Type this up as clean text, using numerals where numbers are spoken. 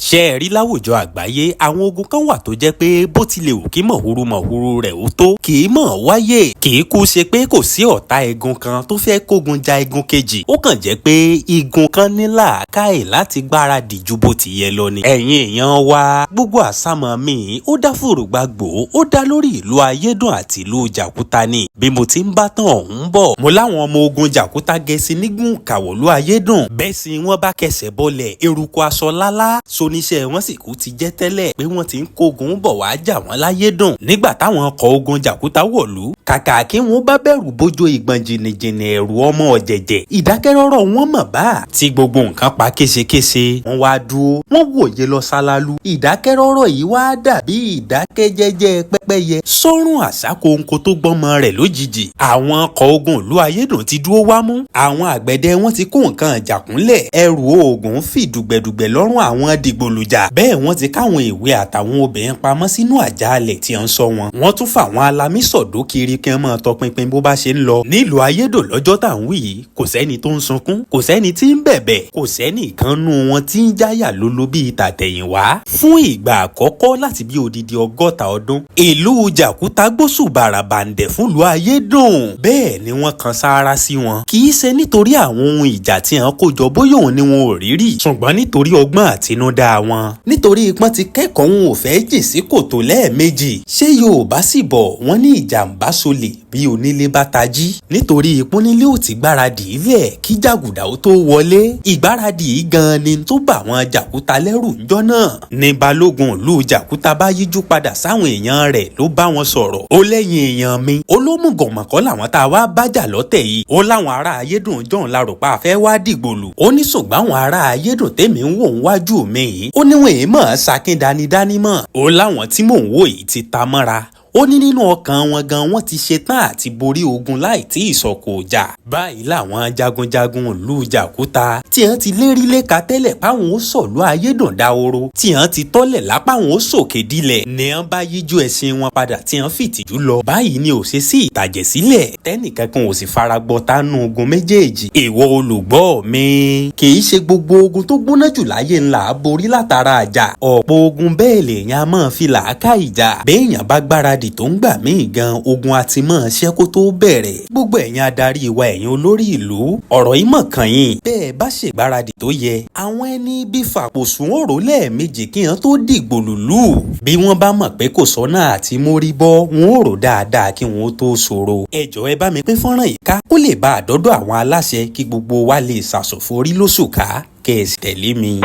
Ṣé ẹ rí láwùjọ àgbáyé, àwọn ogun kan wà tó jẹ́ pé bó tilẹ̀ wù kí mọ̀húrú mọ̀húrú rẹ̀ ó tó, kì í mọ̀ wáyé. Kì í kú ṣe pé kò sí ọ̀tá igun kan tó fẹ́ kógun ja igun kejì, ó kàn jẹ́ pé igun kan ní làákàyè láti gbáradì ju bó ti yẹ lọ ni. Ẹ̀yin èèyàn wa, gbogbo àsámọ̀ mi ó dá fòrògbàgbò, ó dá lórí ìlú Ayédùn àti ìlú Jàkúta ni. Bí mo ti ń bá tán ọ̀hún bọ̀, mo láwọn ọmọ ogun Jàkúta gẹ̀ẹ́sì nígùn kàwọ̀lú Ayédùn. Bẹ́ẹ̀ sì wọ́n bá kẹsẹ̀ bọlẹ̀ eruku aṣọ lálá, soníṣẹ́ wọn sì kú ti jẹ́ tẹ́lẹ̀ pé wọ́n ti ń kógun bọ̀ wá jà wọ́n láyédùn. Nígbà táwọn ọkọ̀ ogun Jàkúta wọ̀lú, kàkà kí wọ́n bá bẹ̀rù bójó ìgbọ̀n jìnnìjìnnì ẹ̀rù ọmọ ọ̀jẹ̀jẹ̀, ìdákẹ́rọ́rọ́ wọn mọ̀ bá. Tí gbogbo nǹkan pa késekése, wọ́n wá dúró, wọ́n wòye lọ sálálú. Ìdákẹ́rọ́rọ́ yìí wá dàbí ìdákẹ́jẹ́jẹ́ pẹ́pẹ́yẹ sọ́rùn àṣà kóńkó tó gbọ́mọ rẹ̀ lójijì. Àwọn ọkọ̀ ogun ìlú Ayédùn ti dúró wámú. Àwọn àgbẹ̀dẹ wọn ti kó nǹkan ìjà kúnlẹ̀. Ẹrù oògùn fì dùgbẹ̀dùgbẹ̀ lọ́rùn àwọn dìgbòlùjà. Bẹ́ẹ̀ wọ́n ti káwọn èwe àtàwọn obìnrin pamọ́ sínú àjàalẹ̀ tí ń sọ wọn. Wọ́n tún fà wọn alamísọ̀dó kiri kí wọ́n máa tọpinpin bó bá ṣe ń lọ. Nílùú Ayédùn lọ́jọ́ tá à ń wí yìí, kò sẹ́ni tó ń sunkún, kò sẹ́ni tí ń bẹ̀bẹ̀, kò sẹ́ni kan nú wọn tí ń jáyà lólo bíi tàtẹ̀yìnwá. Fún ìgbà àkọ́kọ́ láti bí odidi 60 ọdún, ìlú Jàkúta gbóṣù bàràbàǹdẹ̀ fúnlùú Ayédùn. Bẹ́ẹ̀ ni wọ́n kan sáárá sí wọn. Kì í ṣe nítorí àwọn ohun ìjà tí wọ́n kó jọ bóyá òun ni wọn ò rí rí, ṣùgbọ́n nítorí ọgbọ́n àtinúdá wọn. Nítorí pọ́n ti kẹ́kọ̀ọ́ wọn ò fẹ́ jìn sí kòtò lẹ́ẹ̀mejì. Ṣé Yorùbá sì bọ̀ wọ́n ní ìjàmbá solè bí onílé bá tají. Nítorí ìpọ́nilé ò ti gbáradì ilẹ̀ kí jàgùdà ó tó wọlé. Ìgbáradì gan ni tó bà wọn Jàkúta lẹ́rù ńjọ́ náà. Ní balógun ìlú Jàkúta bá yíjú padà sáwọn èèyàn rẹ̀ ló bá wọn sọ̀rọ̀. Ó lẹ́yìn èèyàn mi, ó ló mú gọ̀mọ̀kọ́ làwọn tá a wá bájà lọ́tẹ̀ yìí. Ó láwọn ará Ayédùn jọ̀hún la rò pa àfẹ́ wá dìgbòlù. Ó ní ṣùgbọ́n àwọn ará Ayédùn tèmi ń wò ń wájú mi yìí, ó níwọ̀n èèmọ̀ ṣakíndani mọ̀. Ó láwọn tí mò ń wò yìí ti ta mọ́ra. Ó ní nínú ọkàn wọn gan wọ́n ti ṣetán àti borí ogun láì tí ìsọ̀kò jà. Báyìí làwọn jagunjagun ìlú Jàkúta tí wọ́n ti lérí léka tẹ́lẹ̀ páwọn ó sọ̀lú Ayédùn dahoro, tí wọ́n ti tọ́lẹ̀ lápáwọn ó sòkè dilẹ̀, ní wọ́n bá yíjú ẹṣin wọn padà tí wọ́n fìtìjú lọ. Báyìí ni ò ṣe sí ìtàjẹ̀ sílẹ̀, tẹ́nìkankan ò sì fara gbọta nú ogun méjèèjì. Ìwọ olùgbọ́ mi, kì í ṣe gbogbo ogun tó gbóná jù láyé ńlá borí látara àjà. Ọ̀pọ̀ ogun bẹ́ẹ̀ lèèyàn á máa fi làákà ìjà. Béèyàn bá gbáradì tó ń gbà míì gan, ogun àti mọ́ ṣẹ́ kó tó bẹ̀rẹ̀. Gbogbo ẹ̀yin adarí wa, ẹ̀yin olórí ìlú, ọ̀rọ̀ yìí mọ̀ kàn yín. Bẹ́ẹ̀ bá ṣègbáradì tó yẹ, àwọn ẹni bí fàpòsùn òró lẹ́ẹ̀mejì kí wọ́n tó dìgbò lùlù. Bí wọ́n bá mọ̀ pé kò sọ́nà àti mórí bọ́, wọn ò rò dáadáa kí wọ́n tó sọ̀rọ̀. Ẹ jọ̀ọ́ ẹ bá mi pín fọ́nrán yìí ká kó lè bá àdọ́dọ̀ àwọn aláṣẹ kí gbogbo wa lè ṣàṣọ̀forí lóṣù ká kẹ́ ẹ sì tẹ̀lé mi.